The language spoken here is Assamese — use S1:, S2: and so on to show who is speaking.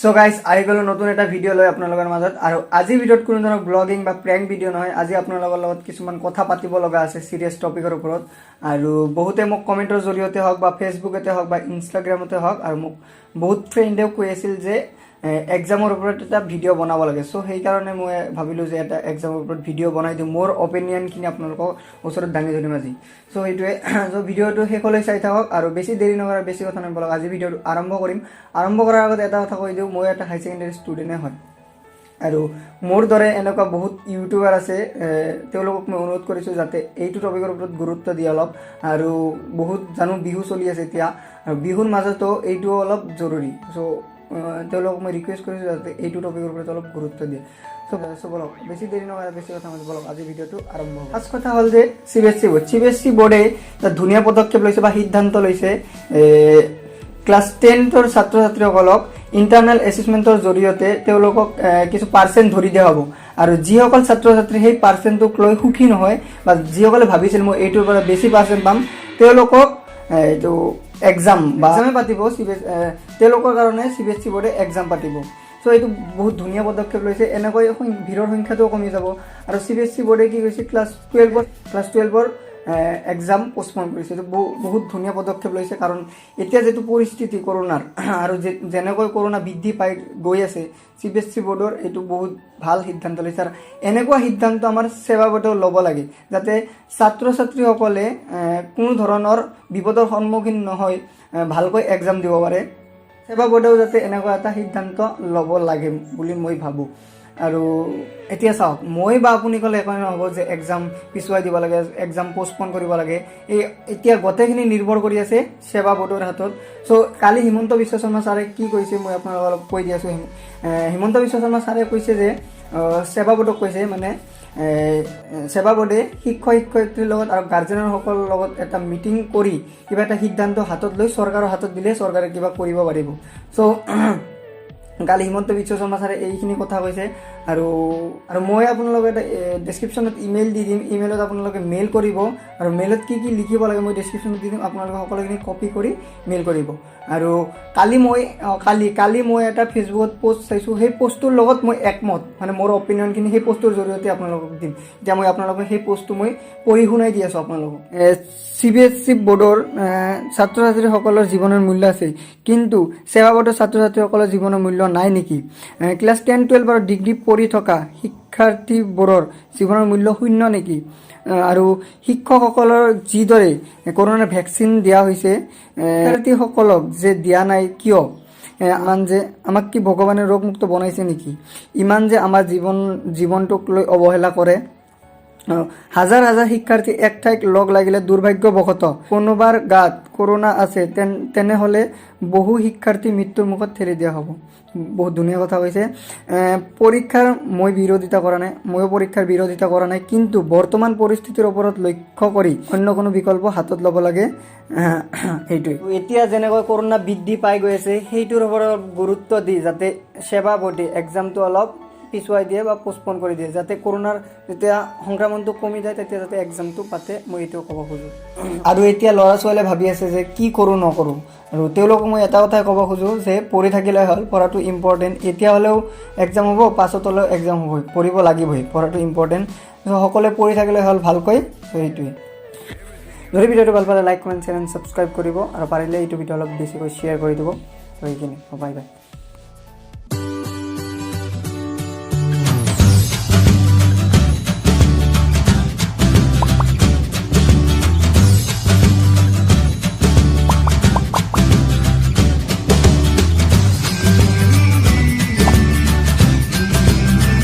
S1: চ' গাইজ, আহি গ'লো নতুন এটা ভিডিঅ' লৈ আপোনালোকৰ মাজত। আৰু আজিৰ ভিডিঅ'ত কোনো ধৰণৰ ব্লগিং বা প্ৰেংক ভিডিঅ' নহয়। আজি আপোনালোকৰ লগত কিছুমান কথা পাতিব লগা আছে চিৰিয়াছ টপিকৰ ওপৰত। আৰু বহুতে মোক কমেণ্টৰ জৰিয়তে হওক বা ফেচবুকতে হওক বা ইনষ্টাগ্ৰামতে হওক আৰু মোক বহুত ফ্ৰেণ্ডেও কৈ আছিল যে এক্সামৰ ওপৰত এটা ভিডিঅ' বনাব লাগে। চ' সেইকাৰণে মই ভাবিলোঁ যে এটা এক্সামৰ ওপৰত ভিডিঅ' বনাই দিওঁ। মোৰ অপিনিয়নখিনি আপোনালোকৰ ওচৰত দাঙি ধৰিম আজি। চ' সেইটোৱে। চ' ভিডিঅ'টো শেষলৈ চাই থাকক আৰু বেছি দেৰি নকৰা, বেছি কথা নবলক, আজি ভিডিঅ'টো আৰম্ভ কৰিম। আৰম্ভ কৰাৰ আগতে এটা কথা কৈ দিওঁ, মই এটা হাই ছেকেণ্ডেৰী ষ্টুডেণ্টে হয় আৰু মোৰ দৰে এনেকুৱা বহুত ইউটিউবাৰ আছে। তেওঁলোকক মই অনুৰোধ কৰিছোঁ যাতে এইটো টপিকৰ ওপৰত গুৰুত্ব দিয়ে অলপ। আৰু বহুত জানো বিহু চলি আছে এতিয়া আৰু বিহুৰ মাজতো এইটো অলপ জৰুৰী। চ' তেওঁলোকক মই ৰিকুৱেষ্ট কৰিছোঁ যাতে এইটো টপিকৰ ওপৰত অলপ গুৰুত্ব দিয়ে। চ' বলক, বেছি দেৰি নকৰা, বেছি কথা নকওঁ, বলক আজি ভিডিঅ'টো আৰম্ভ। ফাৰ্ষ্ট কথা হ'ল যে CBSE board, CBSE বোৰ্ডে এটা ধুনীয়া পদক্ষেপ লৈছে বা সিদ্ধান্ত লৈছে। ক্লাছ 10ৰ ছাত্ৰ ছাত্ৰীসকলক ইণ্টাৰনেল এছেচমেণ্টৰ জৰিয়তে তেওঁলোকক কিছু পাৰ্চেণ্ট ধৰি দিয়া হ'ব। আৰু যিসকল ছাত্ৰ ছাত্ৰী সেই পাৰ্চেণ্টটোক লৈ সুখী নহয় বা যিসকলে ভাবিছিল মই এইটোৰ পৰা বেছি পাৰ্চেণ্ট পাম, তেওঁলোকক এইটো এক্সাম বা এক্সামে পাতিব। চি বি এছ তেওঁলোকৰ কাৰণে চিবিএছই বোৰ্ডে এক্সাম পাতিব। চ' এইটো বহুত ধুনীয়া পদক্ষেপ লৈছে। এনেকৈ ভিৰৰ সংখ্যাটোও কমি যাব। আৰু চিবিএছই বোৰ্ডে কি কৈছে, ক্লাছ 12ৰ এক্সাম পষ্টপন কৰিছে। এইটো বহুত ধুনীয়া পদক্ষেপ লৈছে, কাৰণ এতিয়া যিটো পৰিস্থিতি কৰোণাৰ আৰু যেনেকৈ কৰোণা বৃদ্ধি পাই গৈ আছে, চিবিএছই বোৰ্ডৰ এইটো বহুত ভাল সিদ্ধান্ত লৈছে। আৰু এনেকুৱা সিদ্ধান্ত আমাৰ ছেবা বোৰ্ডেও ল'ব লাগে, যাতে ছাত্ৰ ছাত্ৰীসকলে কোনো ধৰণৰ বিপদৰ সন্মুখীন নহয়, ভালকৈ এক্সাম দিব পাৰে। ছেবা বোৰ্ডেও যাতে এনেকুৱা এটা সিদ্ধান্ত ল'ব লাগে বুলি মই ভাবোঁ। আৰু এতিয়া চাওক, মই বা আপুনি ক'লে একো নহ'ব যে এক্সাম পিছুৱাই দিব লাগে, এক্সাম পষ্টপন কৰিব লাগে। এই এতিয়া গোটেইখিনি নিৰ্ভৰ কৰি আছে ছেবা বোৰ্ডৰ হাতত। চ' কালি হিমন্ত বিশ্ব শৰ্মা ছাৰে কি কৈছে, মই আপোনালোকক অলপ কৈ দি আছোঁ। হিমন্ত বিশ্ব শৰ্মা ছাৰে কৈছে যে ছেবা বোৰ্ডক কৈছে, মানে ছেবা বোৰ্ডে শিক্ষক শিক্ষয়িত্ৰীৰ লগত আৰু গাৰ্জেনসকলৰ লগত এটা মিটিং কৰি কিবা এটা সিদ্ধান্ত হাতত লৈ চৰকাৰৰ হাতত দিলে চৰকাৰে কিবা কৰিব পাৰিব। চ' কালি হিমন্ত বিশ্ব শৰ্মা ছাৰে এইখিনি কথা কৈছে। আৰু মই আপোনালোকে এটা ডেছক্ৰিপশ্যনত ইমেইল দি দিম। ইমেইলত আপোনালোকে মেইল কৰিব আৰু মেইলত কি কি লিখিব লাগে মই ডেছক্ৰিপশ্যনত দি দিম। আপোনালোকে সকলোখিনি কপি কৰি মেইল কৰিব। আৰু কালি মই এটা ফেচবুকত পষ্ট চাইছোঁ। সেই পষ্টটোৰ লগত মই একমত, মানে মোৰ অপিনিয়নখিনি সেই পষ্টটোৰ জৰিয়তে আপোনালোকক দিম। এতিয়া মই আপোনালোকক সেই পষ্টটো মই পঢ়ি শুনাই দি আছোঁ আপোনালোকক। চিবিএছই বোৰ্ডৰ ছাত্ৰ ছাত্ৰীসকলৰ জীৱনৰ মূল্য আছে, কিন্তু ছেবা বোৰ্ডৰ ছাত্ৰ ছাত্ৰীসকলৰ জীৱনৰ মূল্য নাই নেকি? ক্লাছ 10, 12 আৰু ডিগ্ৰী পঢ়ি থকা শিক্ষাৰ্থীবোৰৰ জীৱনৰ মূল্য শূন্য নেকি? আৰু শিক্ষকসকলৰ যিদৰে কৰোণাৰ ভেকচিন দিয়া হৈছে, শিক্ষাৰ্থীসকলক যে দিয়া নাই কিয়? ইমান যে আমাক কি ভগৱানে ৰোগমুক্ত বনাইছে নেকি? ইমান যে আমাৰ জীৱনটোক লৈ অৱহেলা কৰে। হাজাৰ হাজাৰ শিক্ষাৰ্থী এক ঠাইত লগ লাগিলে দুৰ্ভাগ্যবশতঃ কোনোবাৰ গাত কৰোণা আছে, তেনেহ'লে বহু শিক্ষাৰ্থী মৃত্যুৰ মুখত ঠেলি দিয়া হ'ব। বহুত ধুনীয়া কথা কৈছে। পৰীক্ষাৰ মই বিৰোধিতা কৰা নাই, ময়ো পৰীক্ষাৰ বিৰোধিতা কৰা নাই, কিন্তু বৰ্তমান পৰিস্থিতিৰ ওপৰত লক্ষ্য কৰি অন্য কোনো বিকল্প হাতত ল'ব লাগে। সেইটোৱে। এতিয়া যেনেকৈ কৰোণা বৃদ্ধি পাই গৈ আছে, সেইটোৰ ওপৰত গুৰুত্ব দি যাতে ছেবা বোৰ্ডে এক্সামটো অলপ পিছুৱাই দিয়ে বা পষ্টপন কৰি দিয়ে, যাতে কৰোণাৰ যেতিয়া সংক্ৰমণটো কমি যায়, তেতিয়া যাতে এক্সামটো পাতে, মই এইটো ক'ব খোজোঁ। আৰু এতিয়া ল'ৰা ছোৱালীয়ে ভাবি আছে যে কি কৰোঁ নকৰোঁ। আৰু তেওঁলোকক মই এটা কথাই ক'ব খোজোঁ যে পঢ়ি থাকিলে হ'ল, পঢ়াটো ইম্পৰ্টেণ্ট। এতিয়া হ'লেও এক্সাম হ'ব, পাছত হ'লেও এক্সাম হ'বই, পঢ়িব লাগিবই, পঢ়াটো ইম্পৰ্টেণ্ট। সকলোৱে পঢ়ি থাকিলে হ'ল ভালকৈ। সেইটোৱে। যদি ভিডিঅ'টো ভাল পালে লাইক, কমেণ্ট, শ্বেয়াৰ, ছাবস্ক্ৰাইব কৰিব আৰু পাৰিলে এইটো ভিডিঅ' অলপ বেছিকৈ শ্বেয়াৰ কৰি দিব। চ' সেইখিনি। Bye bye.